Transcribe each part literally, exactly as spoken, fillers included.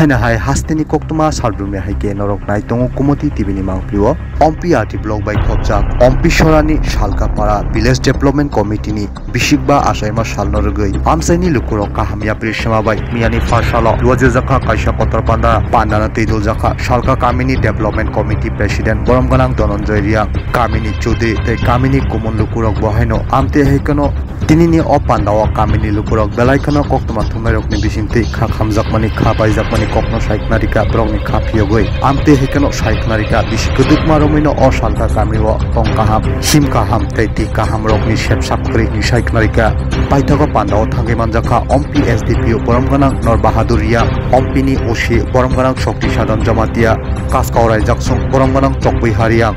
Haino hai hasteni koktwma salbrumni hai khe norok nai tongo Kumoti T V ni mangpili o. Ompi R D block bai khopjak Ompi Sorani Salkapara Village Development Committee ni bisikba achaima salno rwgwi amchaini lukurok kaham yapri sema bai miyani phar salo luajijakha kaisa kotor panda. Pandano twi duljakha Salka Kamini Development Committee President borom gwnang Dhananjay Reang, Kamini Chaudhary tei Kamini Kumun lukurok bo haino amtwi hai kheno tinini o pandao Kamini lukurok belai kheno koktwma thumnairokni bisingtwi kha khamjakmani, kha baijakmani kokno sai khna rikha, borokni kha phiyogwi amtwi hai kheno sai khna rikha. Bisi kwdwkma romwino o Salka kamio tong kaham, sim kaham tei twi kahamrokni sep sak kwrwi hinwi sai khna rikha. Paithago pandao thangwi manjakha Ompi S D P O borom gwnang Nor Bahadur Reang, Ompini O C borom gwnang Shokti Sadhan Jamatia, Kaskau Raijaksong borom gwnang Chokbwi Hariang.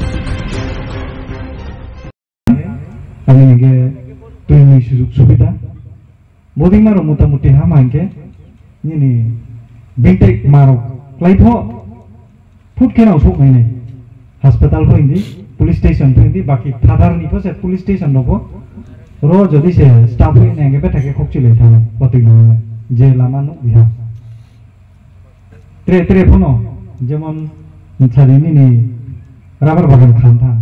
Ani hingke twini sujuk subida. Bodima rok mota moti hama hingke nini bintei marok klai pho phut khe nang sok nai nai. Hospital pho hindi, police station pho hindi, baki thadar ni pho se police station rok pho ro jodi se staff hoi nai hingke bethake khok chilai thang poti nang je lama nuk biha. Tre, tre phano, jemon, sadi nini rubber bagan khan tha,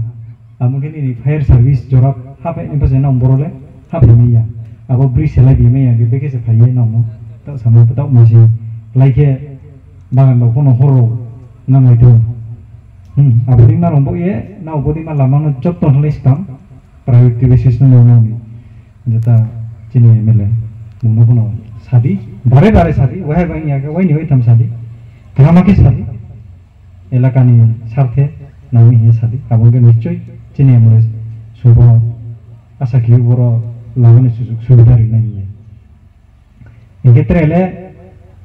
amo khe nini fire service jorab haphai ni bwsai nang borok le haphai manya, abo bridge se lai bi manya, khe bekhe se phai ye nang no, ta samo ta masi lai khe bagan rok phano horo nang lai thung. Hmm, abo di ma rong bo ye, na abo di ma lama no jotto halai skang, priority basis no nang ni. Jeta chini M L A, bumno kono sadi, bare bare sadi, wahai bai ya, wai ni wai tham sadi, kahama khe sadi, elakani sarthe nangni hiya sadi, abo khe nichoi chini M L A subo asa khe boro lagani sujuk subida rinai hiya. Hingke tere le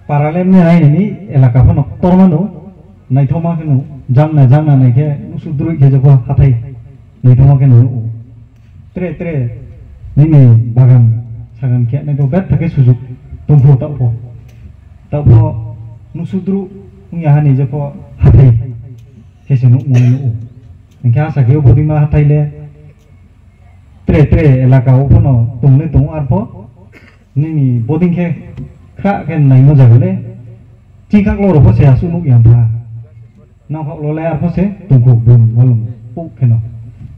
para le mwnai nini elaka phano tormano naithoma khe no jangna jangna nai khe nusu droi khe jokho hathai naithoma khe no nugo. Tre, tre, nini bagan sagan khe nai to bet thake sujuk tongpho taopho. Taopho nusudru wngya hani jepho hathai khe se nuk mwnai nugo. Hingkhe asa khe o bodima hathai le tre, tre elaka o phano tongnai tongo arpho. Nini boding khe khra khe naimo jaga le chingkhak lo rokho se asuk nuk yang pha. Nangkhok lolai arpho se tungkhuk bun walung puk kheno.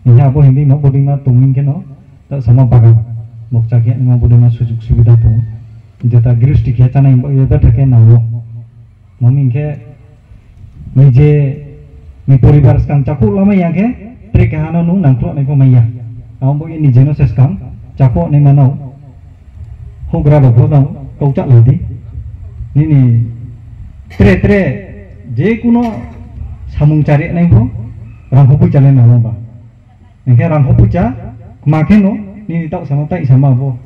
Hiya bo hindi no bodingma tungming kheno ta sama bagan mokcha khe nima bodingma sujuk subida tong. Jeta gristi khe chanai bo ye betha khe nanglo. Mami khe nije ni poribar skang chakhuk lama ya khe tre kahano nung nangkhlo nai pho maya. Amo bo ye nije no se skang chakhuk nai mano. Hogra rok bo tang kau chak lai di. Nini tre tre je kuno samung chari nai pho rang hopui chale namo ba. Hingke rang hopui cha ma khe no nini tak sama tai sama bo.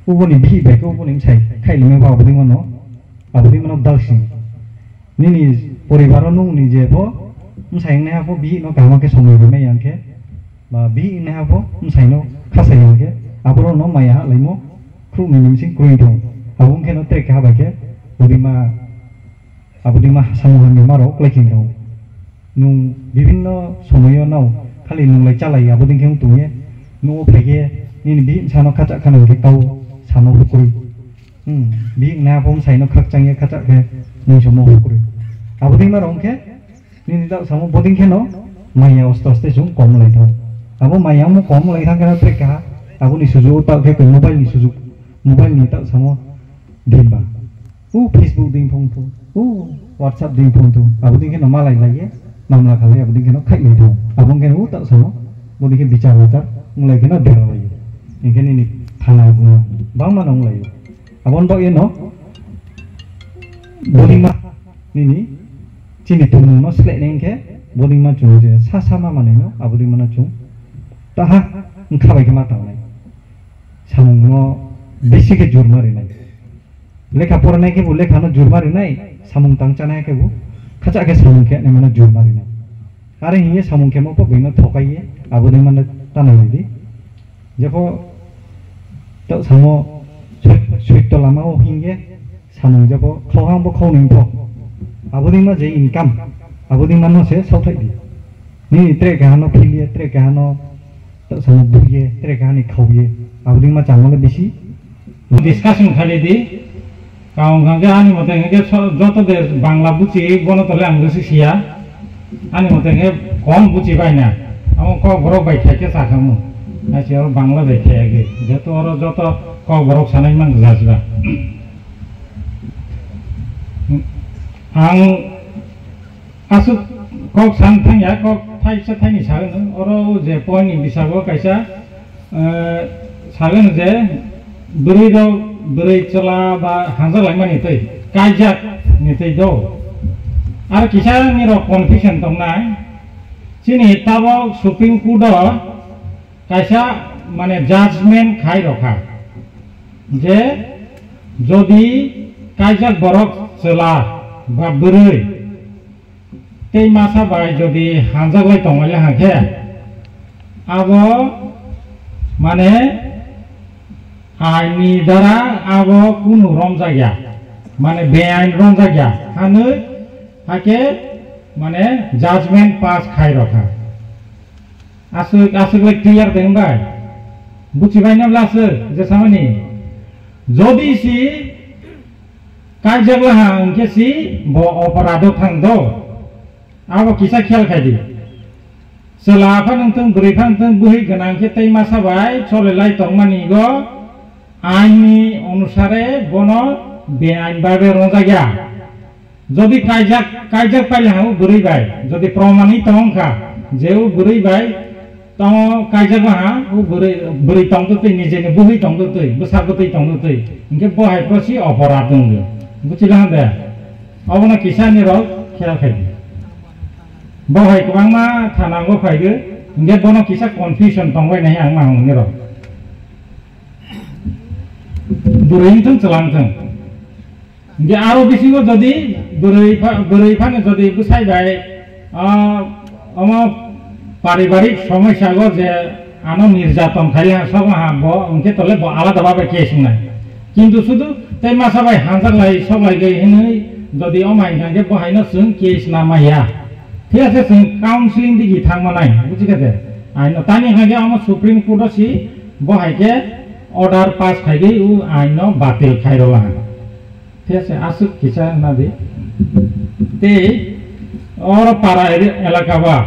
Ubo ni bihi bai ko ubo ni sai khai lima ba abodi mano. Abodi mano dal sing. Nini poribar o nung ni je pho msai nai ha pho bihi no kaham khe somoi rimai yang khe. Ba bihi nai ha pho msai no khasai yang khe. Aboro no maya ha laimo. Khru ni nimsing kroi thong. Abung khe no trek ha bai khe. Bodima, abodima samung hamya maro klai khe thong. Nung bibinno somoyo nao khali nung lai chalai aboding khe tong ye. Nung o phai khe nini bihim sano khacha khana khe tao sano hukrui. Hmm, bihim na pom saino khakchang ye khacha khe nung somo hukrui. Aboding maro khe nini tao samo boding khe no maya osto osto chung kom lai thong. Abo maya mo kom lai thang khe na trek kha. Aboni sujuk tao khe mobile ni sujuk. Mobile ni tao samo din ba. U Facebook ding phone thung, u WhatsApp ding phone thung, abo ding khe no malai lai ye, mamla khalai abo ding khe no khai lai thung, abo ding khe no u tak samo, bo ding khe bichar bichar, wng lai khe no dera lai ye, hing khe nini thana buma bangma no wng lai ye, abo ni bagwi no bodingma nini chini thumung no slai nai hing khe bodingma chung je sa sa ma manwi no abo dingma no chung taha wng kha bai khe ma tangnai, samung no bisi khe jurma rinai. Lekha poranai khe bo lekha no jurma rinai, samung tang chanai khe bo khacha khe samung khe nai mano jurma rinai. Are hiye samung khe mo pok bino thokai ye abo dei mano tana lai di. Jepho to samo soi-, soito lama o hingye samung jepho khauhang bo khau ning pho. Abo dei ma je income abo dei mano se sauthai di. Nini tre kahano philiye, tre kahano to samo buye, tre kahani khauye. Abo dei ma chamo le bisi. Discussion khali di. Kaung kangke ani mote hingke so-, joto de Bangla buchi bono tole ang gosi siya. Ani mote hingke kom buchi bai na. Amo kok borok bai khaike sakhamu. Nasi oro Bangla bai khayage. Jehetu oro joto kok borok sanai man jasba. Ang aswk kok san thangya, kok thaisa thaini sagwno. Oro je point ni bisago kaisa, eh, sagwno je bwrwi rok, bwrwi chwla ba hanjak laimani twi, kaijak ni twi do. Ar kisa ni rok confusion tongnai. Chini tabok Supreme Court o kaisa mane judgment khai rokha je jodi kaijak borok chwla ba bwrwi tei masa bai jodi hanjak lai tongmani hangkhe abo mane aini dara abo kunu romjakya, mane beain romjakya hanwi hakhe mane judgment pass khai rokha. Aswk, aswk lai clear de wngbai? Buchibai na bla aswk, je samani? Jodi si kaijak laha hwnkhe si bo oporado thang do. Abo kisa khel khai di. Chwla phan wngthung, bwrwi phan wngthung, bwhwi gwnang khe tei masa bai chole lai tongmani go aini onusare bono beain babe rongjak ya. Jodi kaijak, kaijak paile ha o bwrwi bai, jodi promanwi tong kha je o bwrwi bai tamo kaijak ha, o bwrwi, bwrwi tong twi, nijeni bwhwi tong twi, bwsa bwtwi tong twi, hingke bo hai pho si oporad wngwi. Buchila hande? Obono kisa ni rok khel khai di. Bo hai kwbangma thana go phai gwi, hingke bono kisa confusion tong bai nai ang ma hwnwi rok. Bwrwi wngthung, chwla wngthung. Hingke aro bisingo jodi bwrwi pha-, bwrwi phano jodi bwsai bai, ah, omo paribarik somosya go je ano nirjaton khai ha, sogo ha bo, hingke tole bo alada babe case wngnai. Kintu sudu tei masa bai hanjak lai sok lai gwi hinwi jodi omo hai hingke bo haino chwng case na maya. Thik ase, chwng counseling digi thang manai, buji khe de? Aino tani hingke omo Supreme Court o si bo hai khe order pass khai gwi o aino batil khai rw laha. Thik ase, aswk kisa na di. Tei oro para eri-, elaka ba,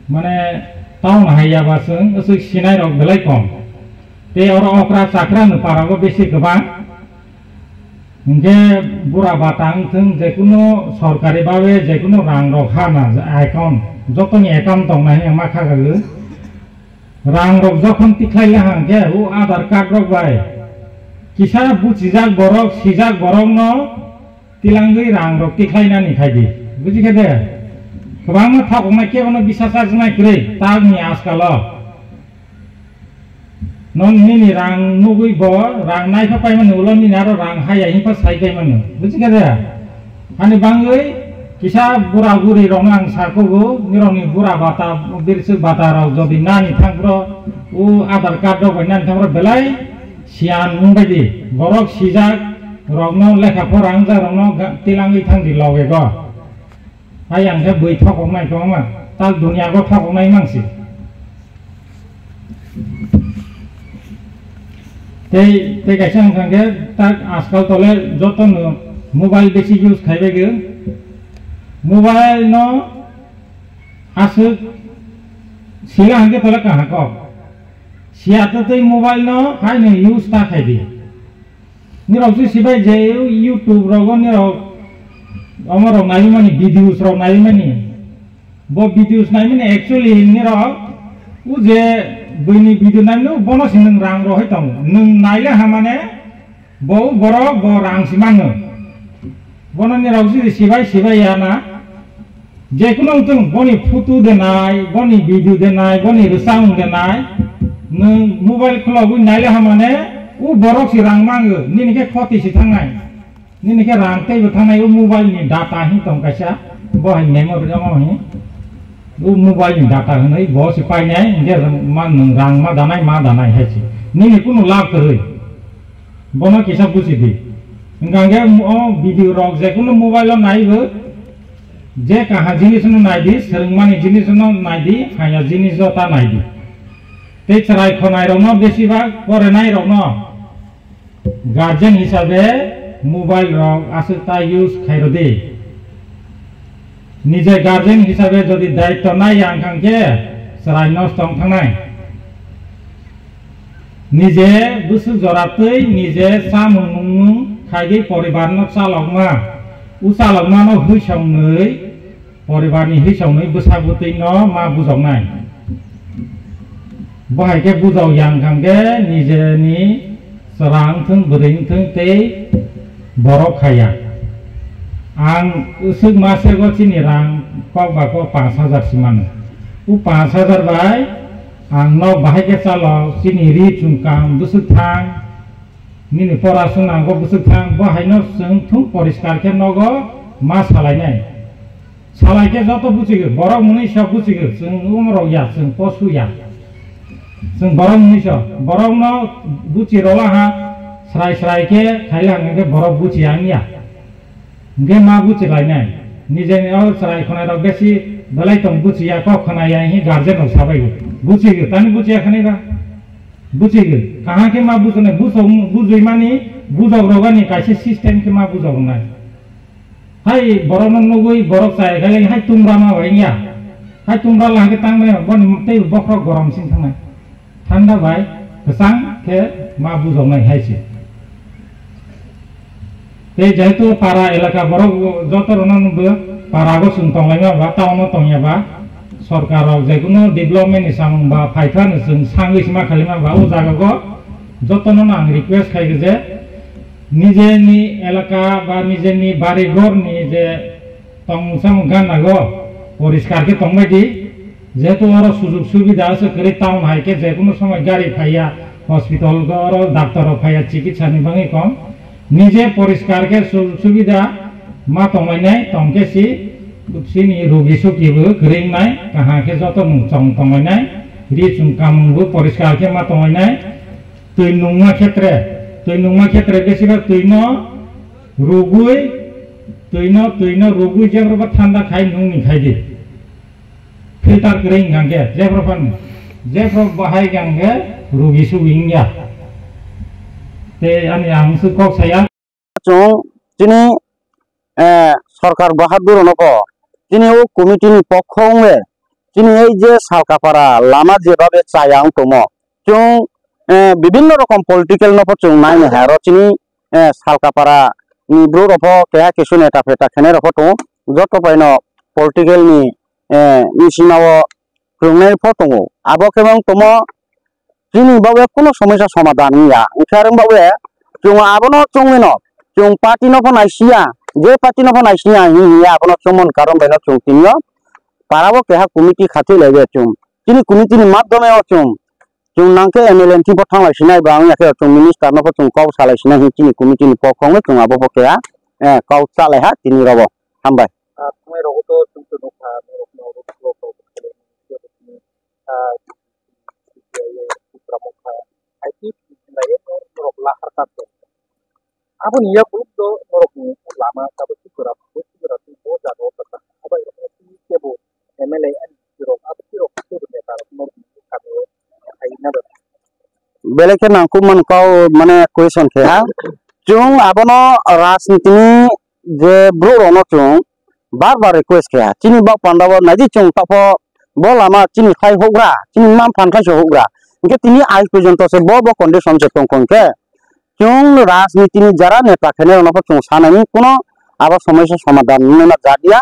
mane town hai ya ba chwng, aswk sinai rok belai kom. Tei oro okra chakra no para bo besi kwbang. Hingke bura bata wngthung, jekunu sorkari babe jekunu rang rok ha na account, jotoni account tong nai ma kha gagwi. Rang rok jokhon tikhlai le hang khe o Aadhaar card rok bai kisa buchijak borok, sijak borok no tilangwi rang rok tikhlai nani khai di. Buji khe de? Kwbangma thokoknai kebono bisa chajnai kwrwi tang ni askalo. Non nini rang nugwi bo rang nai pha pai mani ulo nini aro rang haya himpa sai kai mani. Buji khe de? Hani bangwi kisa bura buri rok ang sa kugo, nirokni bura bata, birswk bata rok jodi nani thangphro, o Aadhaar card rok bai nani thangphro belai siyan wngbai di. Borok sijak rokno lekha pora wngjak rokno ga-, tilangwi thang di loge go. Hai ang khe bui thokok nai kwbangma, tal dunia go thokok nai mangsi. Tei, tei kaisa wngkha khe tak ajkal tole joto no mobile besi use khai bai khe. Mobile no aswk sila hwnkhe tole kaham kok. Siya to tei mobile no hai no use ta khai di. Nirok se sibai je YouTube rogo nirok omo rok nai mani, videos rok nai mani. Bo videos nai mani actually nirok o je buini video nai mani bono se nwng rang rohoi tongo. Nwng naile hamane bo borok bo rang se mano. Bono nirok se sibai sibai ya na. Jekunu wngthung, boni photo denai, boni video denai, boni rwchapmung denai, nwng mobile khulogwi naile hamane, o borok se rang mango, nini khe khoti se thangnai, nini khe rang teibo thangnai, o mobile ni data hin tong kaisa, bo hai memory omo hin, o mobile ni data hinwi bo se painai, hinkhe ma nwng rang ma danai, ma danai hai se, nini kunu lab kwrwi. Bono kisa buji di. Hingkha hingke o video rok jekunu mobile o naibo, je kaha jinis no nai di, swrwngmani jinis no nai di, haya jinis o ta nai di. Tei chwrai khonai rok no besibak porenai rok no guardian hisabe mobile rok aswk ta use khairodi. Nije guardian hisabe jodi daitto nai ya wngkha khe chwrai nosto wng thangnai. Nije bwswk jora twi nije chamung nungmung khaigwi poribar no chalokma, u chalokma no hwisong nwi poribar ni hwisong nwi bwsa bwtwi no ma bujoknai. Bo hai khe bujok yang kha khe nijeni chwra wngthung, bwrwi wngthung tei borok khaya. Ang swk masego chini rang kok ba kok panch hajar si mano. U panch hajar bai ang nok bahai khe chalo, chini ri chum kam bwswk thang, nini pora sung nango bwswk thang, bo haino chwng thung poriskar khe nogo ma salainai. Salai khe joto buchigo, borok mwnwi sa buchigo, chwng umorok ya, chwng posu ya. Chwng borok mwnwi sa, borokno buchi rola ha, srai srai khe khaila hwnkhe borok buchi ya wngya. Hwnkhe ma buchi lainai. Nijeni o chwrai khwnairok besi belai tong buchi ya, kok khwna ya, hinwi guardian rok sabai o. Buchigo, tani buchi ya khwnai ba? Buchigo. Kaham khe ma buchunai, buchung, bujui mani, bujok rogani kaisa system khe ma bujok wngnai. Hai borokno nugui borok chaya khe hai tumra ma bai wngya. Hai tumra lang khe tangmani boni tei bokhorok gorom sing thangnai. Thanda bai kwchang khe ma bujoknai hai se. Tei jehetu para elaka borok joto rokno nugui para go chwng tonglaima ba town o tongya ba sorkar rok je kunu development ni samung ba phaithar ni chwng sangwi sima khalima ba o jaga go joto no ang request khai je nijeni elaka ba nijeni bari ghor ni je tongmung samung gana go poriskar khe tongbai di, jehetu oro sujug subida se kwrwi town hai khe je kunu somoi gari phaiya, hospital go oro doctor rok phaiya, chikitsa ni bagwi kom, nije poriskar khe sujug subida ma tonglainai tong khe si, sini rugi suki bo kwrwi wngnai, kaham khe joto mung chong tonglainai, ri chum kamung bo poriskar khe ma tonglainai, twi nungma khetre, twi nungma khetre besi ba twi no rugui, twi no, twi no rugui jebro ba thanda khai nung ni khai di. Filter kwrwi wngkha khe jebro phan, jebro bahai wngkha khe rugi sugi wngya. Tei ani ang se kok saya. Chwng chini, eh, sorkar bahadur no bo chini o committee ni pokho wngwi chini ei je Salkapara lama jebabe chaya wng tongmo, chwng, eh, bibinno rokom political no pho chwng nai nai ha aro chini, eh, Salkapara ni bru rok pho keha kisu neta feta khenai rok pho tongo, joto bai no political ni, eh, bisima o kwrwngnai pho tongo. Abo khe wng tongmo chini bagwi kuno somosya somadan wngya. Wngkhe arwng bagwi chwng abono chwngwi no chwng party no pho naisiya, je party no pho naisiya hinwi abono chwngmani karon bai no chwng tini o para o keha committee khachi lai chwng. Chini committee ni madhyome o chwng, chwng nang khe M L A ni thing pho thang lai sinai ba wngya khe chwng minister no pho chwng kok sa lai sinai hinwi chini committee ni pokho wngwi chwng abo pho keha, eh, kok cha lai ha tini rogo. Hambai. Ah, thangnairokbo to chwng to nukha, norokno rwngthok rok, ah, C P I, Tipra Motha, I P F T ni hinlaiwi norok lahar ta tong. Aboni yakulo to norokni lama tabuk Tripura, Tripura tei bo jaga o kwchang. Abai rokno tei kebo M L A, M P rok, abo tei rok kebo neta rok norokni bwkha o khaina rw. Belai khe nangkukmani kok mane question khe ha. Chwng abono rajnitini je borok rokno chwng bar bar request khe ha. Chini bak panda o naidi chwng taphok bo lama chini khai hugra, chini mma phan khai se hugra. Hinkhe tini aij porjonto se bo bo condition se tongkha hinkhe chwng rajnitini jara neta khainai rokno chwng sanani kuno abo somosya somadan wngna jadiya.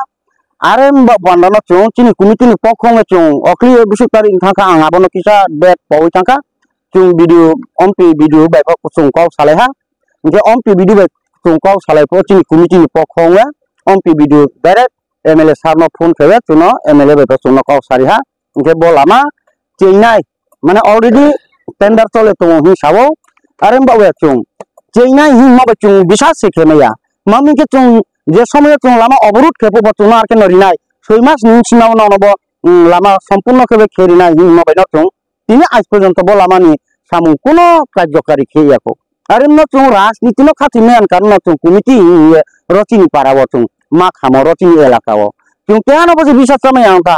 Are bak panda no chwng chini committee ni pokho wngwi chwng okli bwswk tarik wngkha kha ang abono kisa date paui thangkha. Chwng B D O, ompi B D O bai bo chwng kok salai ha. Hinkhe ompi B D O bai chwng kok salai pho chini committee ni pokho wngya. Ompi B D O direct M L A sir no phone khewe chwngno M L A bai bo chwngno kok sari ha. Hinkhe bo lama chengnai, mane already tender chole tongo hin sao. Are wngba we chwng chengnai hin mo bai chwng bisas se khe maya. Mami khe chwng je somoyo chwng lama oborod khe pho bo chwngno ar khe no rinai. Soi mas ni sima no bo, mm, lama sompurno khe bai khe rinai hin mo bai no chwng tini aaj porjonto bo lamani samung kuno karjokari khe ya kho. Are no chwng rajniti no khatimani ang karno chwng committee hiye rochini para o chwng ma khamo rochini elaka o. Chwng keha no bo se bisas chamai ang ta.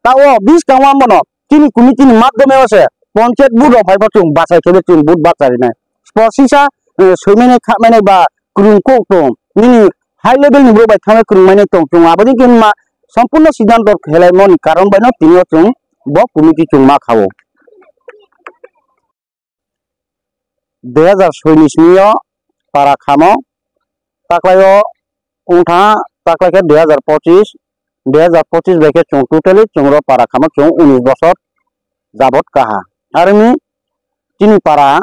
Ta o bis kang wang bono chini committee ni madhyome o se panchayat vote rok phai bo chwng bachai khe chwng vote bacharinai. Sposisa, eh, soimene khamene ba kwrwng kok tong, nini high level ni borok bai thangwi kwrwng mani tong chwng, aboni khe ma sompurno siddhanto khelaimani karon bai no tini o chwng bo committee chwng ma kha o. Dui hazar soi ni simi o para khamo, taklai o wngtha, taklai khe dui hazar pochis, dui hazar pochis bai khe chwng totally chwng ro para khamo chwng unis bosor jabot kaha. Aroni chini para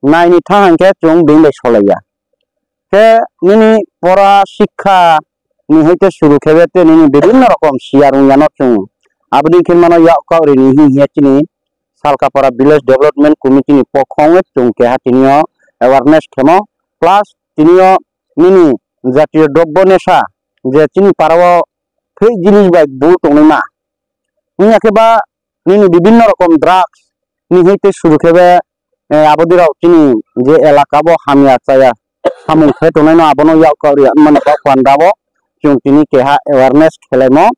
nai ni thang hwn khe chwng bini bai solaiya. Khe nini pora sikha ni hoite suru khe be tei nini bibinno rokom siyar wngya no chwng. Aboni khe mano yak kok rini hi hiya chini Salkapara Village Development Committee ni pokhong chwng keha tini o awareness khemo, plus tini o nini jatiyo drobbo nesa je chini para o thwi jinis bai bu tongwi ma. Wngya khe ba nini bibinno rokom drugs ni hoite suru khe be, eh, aboni rok chini je elaka bo hamya chaya samung khe tongnai no abono yak kok ri mani ba panda bo chwng tini keha awareness khelaimo.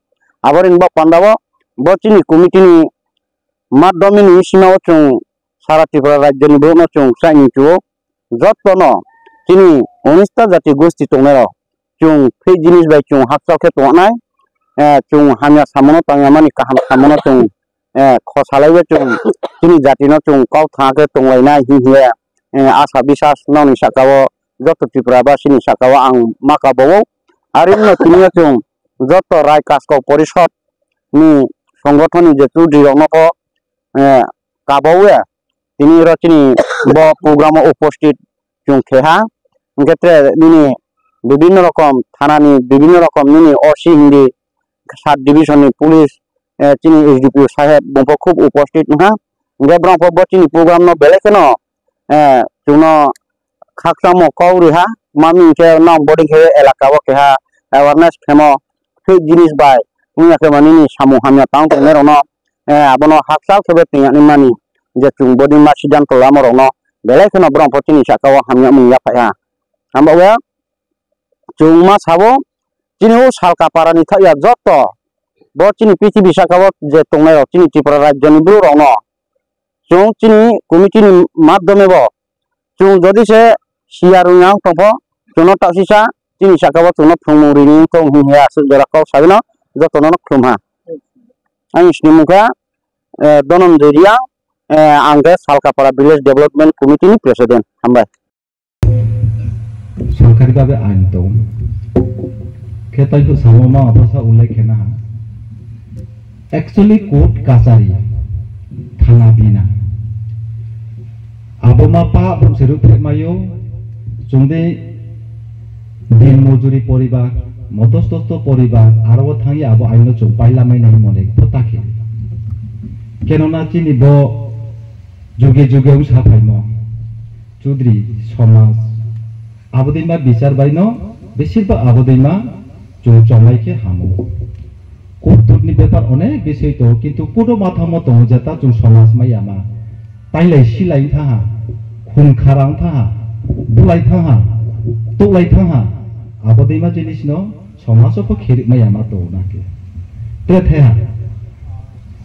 Aboni ba panda bo bo chini committee ni madhyamni sima o chwng sara Tripura rajyoni borokno chwng chaini chuo, jottono chini unis ta jati gosti tongnairok chwng thwi jinis bai chwng hakchal khe tongnai, eh, chwng hamya samono tangya mani kaham samono chwng, eh, khosalaiwi chwng chini jatino chwng kok thangkhe tonglainai hi hiya, eh, asa bisas nokni sakao joto Tripura basini sakao ang ma kabogo. Arino tini chwng joto Rai Kaskok Porishod ni songothon ni je chudri rokno bo, eh, kabawi tini oro chini bo program o upasthit chwng khe ha. Hwnkhe tere nini bibinno rokom thana ni bibinno rokom nini O C hindi sub division ni police, eh, chini S D P O saheb bumpo khub upasthit wngkha. Hwnkhe borok bo chini program no belai kheno, eh, chwngno khakchangmo kok ri ha, mami hwnkhe nang boarding khe elaka o keha awareness khemo thik jinis bai wngya khe manini samung hamya tang tongnai rokno, eh, abono hakchal khe bai tongya nini mani je chwng boarding ma siddhanto lama rokno belai kheno borok bo chini saka o hamya mung ya phai ha. Hambai o chwng ma sabo chini o Salkapara ni thak ya joto bo chini prithibi saka o je tongnai rok chini Tripura rajyo ni borok rokno chwng chini committee ni madhyome bo chwng jodi se siyar wngya wng tongpho, chwngno taksisa chini saka o chwngno phrwngmung rini wng tong hwn hiya aswk jora kok sagwino jotono no khulum ha. Ani sini mungkha, eh, Dhananjay Reang, eh, ang khe Salkapara Village Development Committee ni President. Hambai. Sorkari babe ain tong. Khe taiphuk samo ma apasa ullekh khe naha. Actually court kachari thana bina. Abo ma pa bumse ruk phek mayo. Chungde din mojuri poribar, motostosto poribar, aro thangwi abo aino chwng paila mai nai mone pho ta khe. Kenona chini bo juge juge wng sa phaimo. Chudri somaj. Abodima bichar baino besirba abodima chwng chonglai khe hamo. Kututni bepar onek bisoi tongo, kintu kudo mathamo tongo jeta chwng somaj maya ma. Tailai silai thaha, khun kharang thaha, bulai thaha, tuklai thaha. Abodima jinisno Somaso pho kherik maya ma tongo na khe. Tre thaiha.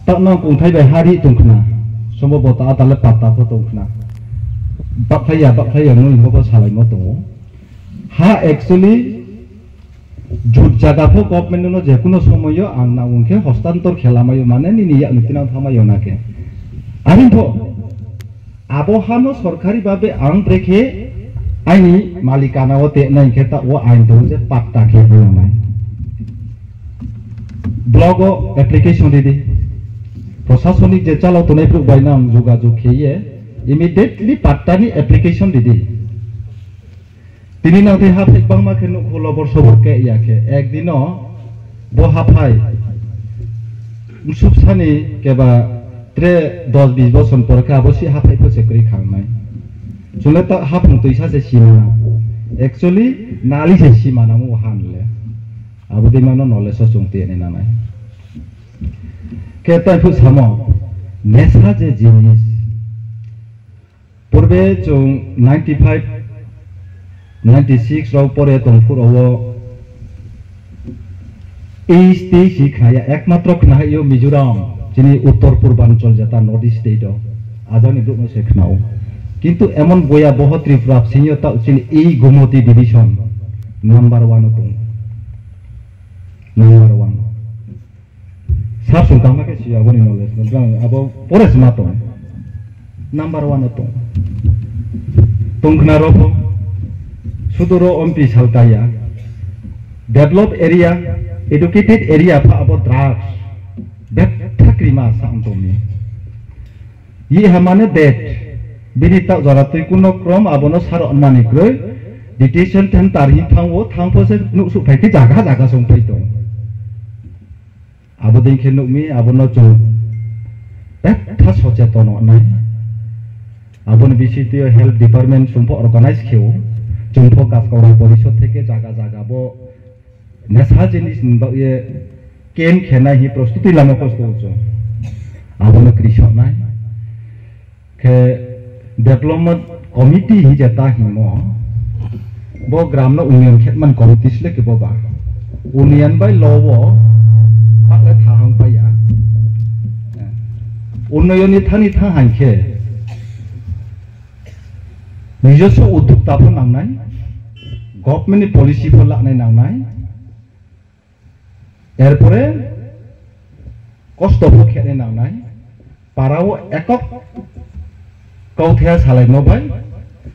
Takno kungthai bai hari tongkhna. Somo bo ta atale patta pho tongkhna. Bakthai ya, bakthai ya mui mo pho salai mo tongo. Ha actually jut jaga pho government no je kuno somoyo ang na ungkhe hostantor khela mayo mane nini yak ni tinang thamayo na khe. Arin pho Abo hano sorkari babe ang brekhe aini malikana o te nai khe ta o ain do je patta khe hinanai. Block o application ridi. Prosasonik je chalo tonai phuk bai nang jogajog kheye immediately patta ni application ridi. Tini nang tei haphai bangma khe nukhu lobor sobor ke ya khe. Ek dino bo haphai msuk sani keba tre dos bis bosor por khe abo si haphai pho se kwrwi khangnai. Chwngno ta haphung twisa se simana. Actually nali se simana mo han le. Abo de mano knowledge o chwng tiyani nanai. Khe tai phu samo nesa je jinis. Purbe chwng ninety five, ninety six rok pore tongphuru o East tei si khnaya, ekmatro khnahaio Mizoram, chini uttor purbanchal jeta North East state o, ajani borokno se khnao. Kintu emon boya boho Tripura singyo ta chini ei Gomoti division number one o tong. Number one. Sar sung tangma khe si aboni knowledge no bang abo pore sima tong. Number one o tong. Tongkhna rok bo suduro ompi salkaya. Developed area, educated area pha abo drugs. Betha krima sa tongni. Ye hamane det. Bini tak jora twi kuno krom abono saro mani kroi. Detention center hin thango, thangpo se nuk suk phai khe jaga jaga song phai tong. Abo dei khe nukmi, abono chwng betha socheton nai. Aboni bisingtwi health department chwngpho organize kheo. Chwngpho Kaskaurai Porishod theke jaga jaga bo nesa jinis ni bagwi camp khenai hi prostuti lama kosto chwng. Abono krisoknai. Khe development committee hi je ta himo, bo gram no union khetman committee sile ke bo ba. Union bai lo wo, hakle thahang paya. Unnoyon ni thani tha hain khe, nijoswo uddokta pho nangnai, government ni policy pho lanai nangnai, Erpore kosto bo khe nangnai, parao ekok kauthai salaimo bai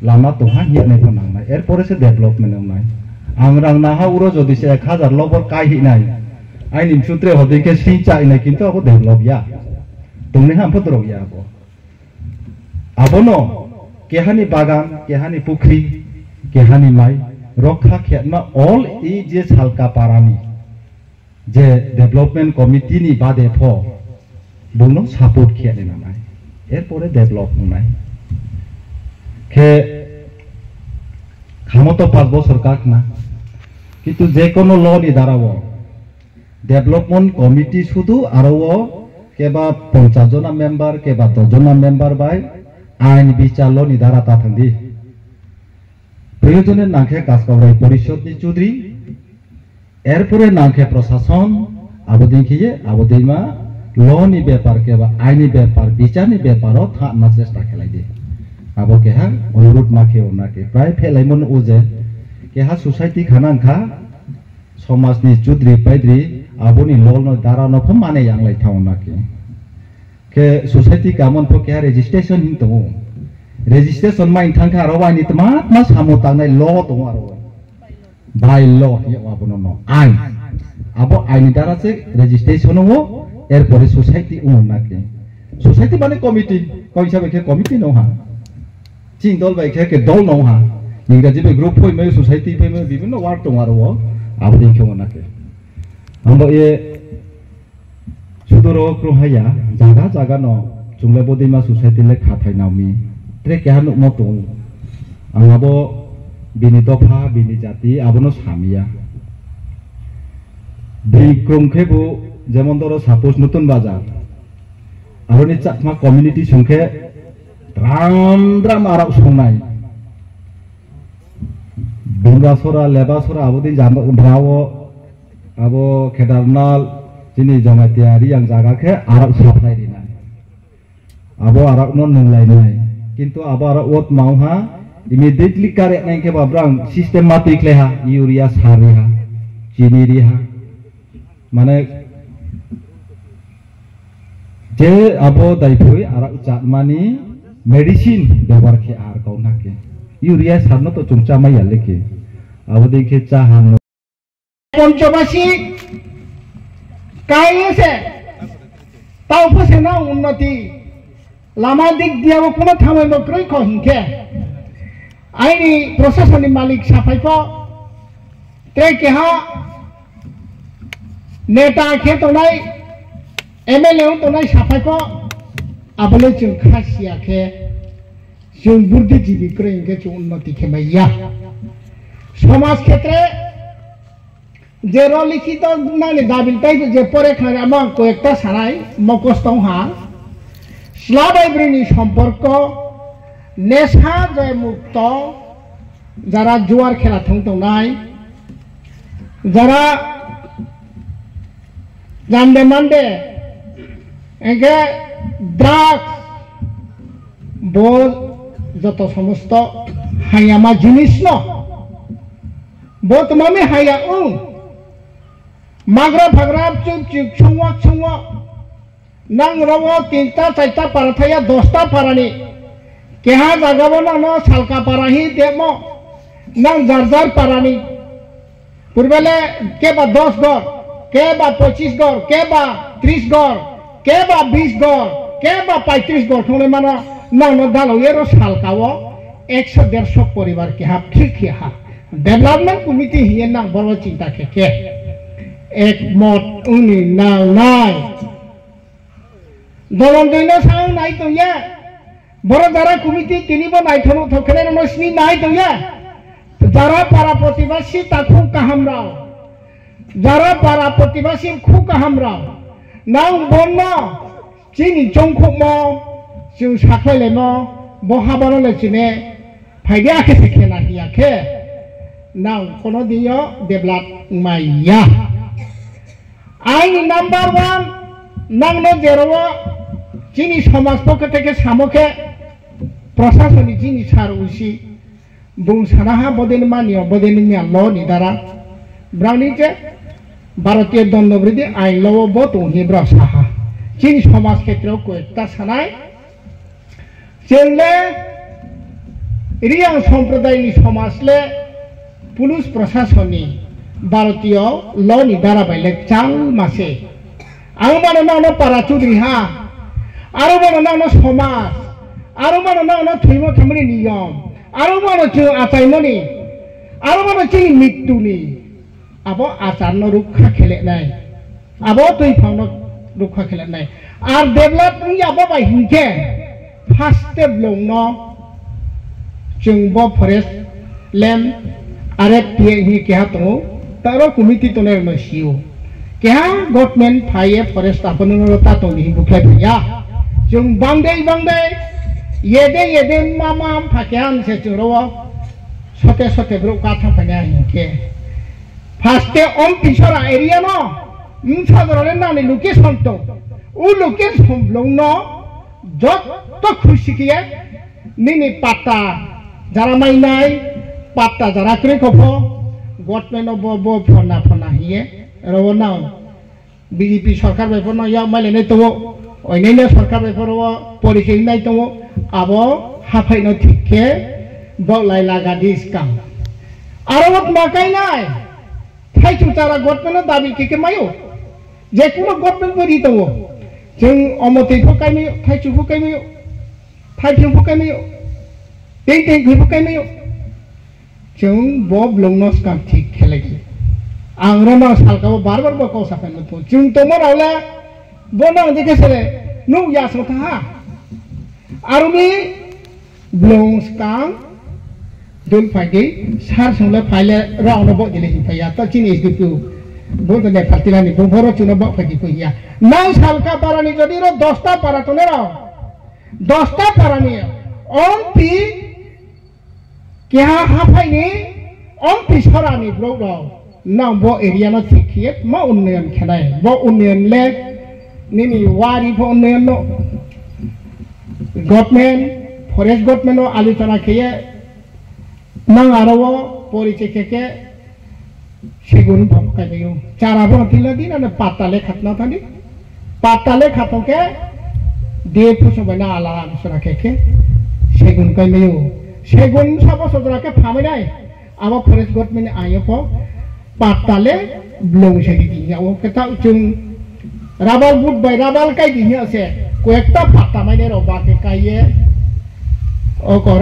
lama tongha hiya nai pho nangnai, erpore se development wngnai. Ang rang naha uro jodi se ek hazar lobor kai hinai, aini msutre hodin khe sing cha hinai, kintu abo develop ya, tongni ham pho dorok ya abo. Abono kehani bagan, kehani pukhri, kehani mai rokha khetma all ei je Salka parani je development committee ni bade pho bungno support khe nangnai, erpore develop wngnai. Khe khamo to panch bosor kakna, kintu je kono law ni dara o Development committee sudu aro o keba ponchas jona member, keba dos jona member bai ain bichar lo ni dara ta thangdi. Proyojone nangkhe Kaskaurai Porishod ni chudri, erpore nangkhe prosason, abo dei khiye, abo dei ma lo ni bepar keba aini bepar, bichar ni bepar o thangna chesta khelai di. Abo keha onurut ma khe onna khe. Prai phelai mon o je keha society khana wngkha, Somajni chudri paidri aboni lolno darano pho mane yanglai thauna khe. Khe society kamon pho keha registration hin tongo. Registration main thangkha aro waini tma tma samo tangnai lo tongo aro. By law hiya abono no. Ain. Abo aini dara se registration o erpore society wngo na khe. Society mane committee. Koi hisabe khe committee no ha. Chini dol bai khe, khe dol no ha. Ingraji bai group phoi mai, society phoi mai, bibhinno word tongo aro o. Abo dei khe wana khe. Ambo ye sudoro kro haya, jaga jaga no chungle bodima society le khathai naumi. Tre keha nukmo tong. Ang abo bini dopha, bini jati, abono samiya. Bini krung khe bo jemon doro suppose Nutun Bazar. Aroni Chakma community songkhe dram dram arak songnai. Bungasora, Lebasora, abodi jama, brao, abo Kedarnal, chini Jamatia, Riyang jaga khe arak supply rinai. Abo arak no nunglainai. Kintu abo arak wot mauha, immediately kareknai khe babrang system matwi khlaiha, urea sariha, chini riha. Mane, je abo daiphui arak chatmani medicine bebohar khe ar kau na khe. Urea sarno to chwng cha maya le khe. Abo dei khe cha han. Ponchobasi kai se tau pho se na unnoti. Lama dik diya bo kuno thamai bo kroi kho hinkhe. Aini proshasoni malik saphai pho tei keha neta khe tongnai, M L A wng tongnai saphai pho abole chwng kha siya khe chwng buddhijibi kwrwi hinkhe chwng unnoti khe maya. Somaj khetre je rw likhito nani dabil tei je pore khnani amo ang koyekta sanai mokos tong ha. Chwla bai bwrwini somporko nesha je mukto, jara juar khela thung tongnai, jara jande mande, engke drugs, bo Joto somosto hayama jinisno bo twmami haya wng. Magra phagra chup chuk sungwak sungwak. Nang rogo tinta chaita para thaya dosta parani. Keha jagao nangno salka para hi demo. Nang jar jar parani. Purbele keba dos gor, keba pochis gor, keba tris gor, keba bis gor, keba paitris gor thunglai mano, nangno dalo yero salkao ekso derso poribar keha thik khe ha. Development committee hiye nang boro chinta khe khe. Ek mot wngni nang nai. Dolong doino sang nai tongya. Boro jara committee tini bo naithok thok khe no sini nai tongya. Jara para protibasi takhuk kaham rao. Jara para protibasi khuk kaham rao. Nang bonno chini chongkhukmo chwng sakhlai laimo bo habano le chine phaidi akhe se khena hiya khe nang kono dinyo develop maiya. Aini number one, nangno jerao chini somaj pokhe theke samo khe prasasoni chini sar usi bung sanaha bodeni manio bodeni mia lo ni dara brani je Bharatiyo Dondobridhi ain lo bo tong hi bra saha chini somaj khetreo koyekta sanai. Chwng le Riyang somprodayni somaj le police prasasonni Bharatiyo law ni dara bai le chal mase. Ang mano nangno para chudri ha, aro mano nangno somaj, aro mano nangno thwimo thamani niyom, aro mano chwng achaimani, aro mano chini mittuni. Abo acharno rukha khelenai, abo twiphangno rukha khelenai. Ar develop wngya bo bai hinkhe first step longno chwng bo forest land R F P A hinwi keha tongo, taro committee tongnai rokno sio. Keha government phaiye forest abono ta tongdi hinwi bukhlai phaiya. Chwng bangdai bangdai yede yede ma ma pha keha hinse chwng rogo sote sote borok kathang phaina hinkhe. First te om Pisora area no, bwsa jorale nani location tong. O location blong no jotto khusi khiye nini patta jara mainai, patta jara kwrwi khopho, government no bo, bo phona phona hiye, rogo nang. B J P sorkar bai phano yak mailainai tongo, oinaino sorkar bai phano porichai nai tongo, abo haphaino thik khe bok lai laga di skang. Aro bo tma kainai, thaichung chara government no dabi khe khe maio, je kuno government bo ri tongo, chwng omo twi pho kai maio, thaichung pho kai maio, thaiphiung pho kai maio, tei tei khe pho kai maio. Chwng bo blong no skang thik khe lai di. Ang rw no salka o bar bar bo kok sapai no thung. Chwng tongma rao le bo nang je khe sele nuk ya song tha ha. Aroni blong skang dul phai di sar song le phai le rao no bo dile hin phai ya. Ta chini S D P O bo to ne party lani bo boro chuno bo phai di ko ya. Nang salka para ni jodi ro dosta para tone ro. Dosta para ni ompi Keha haphaini ompi sorani borok rok nang bo area no thik khiye ma unnayan khenai. Bo unnayan le nini wari pho unnayan no government, forest government no aluchona khiye nang aro o poriche khe khe Segun bo kailaio. Chara bono tila di nana patta le khatna thani. Patta le khato khe de puso bai na ala ala sora khe khe segun kailaio. Segun sabo sodra khe phamai nai. Abo forest government ni ayo pho patta le blong se di ya o khe ta chung Rabal but bai rabal kai di hiya se, koyekta patta mai ne rok ba ke kai ye. O ko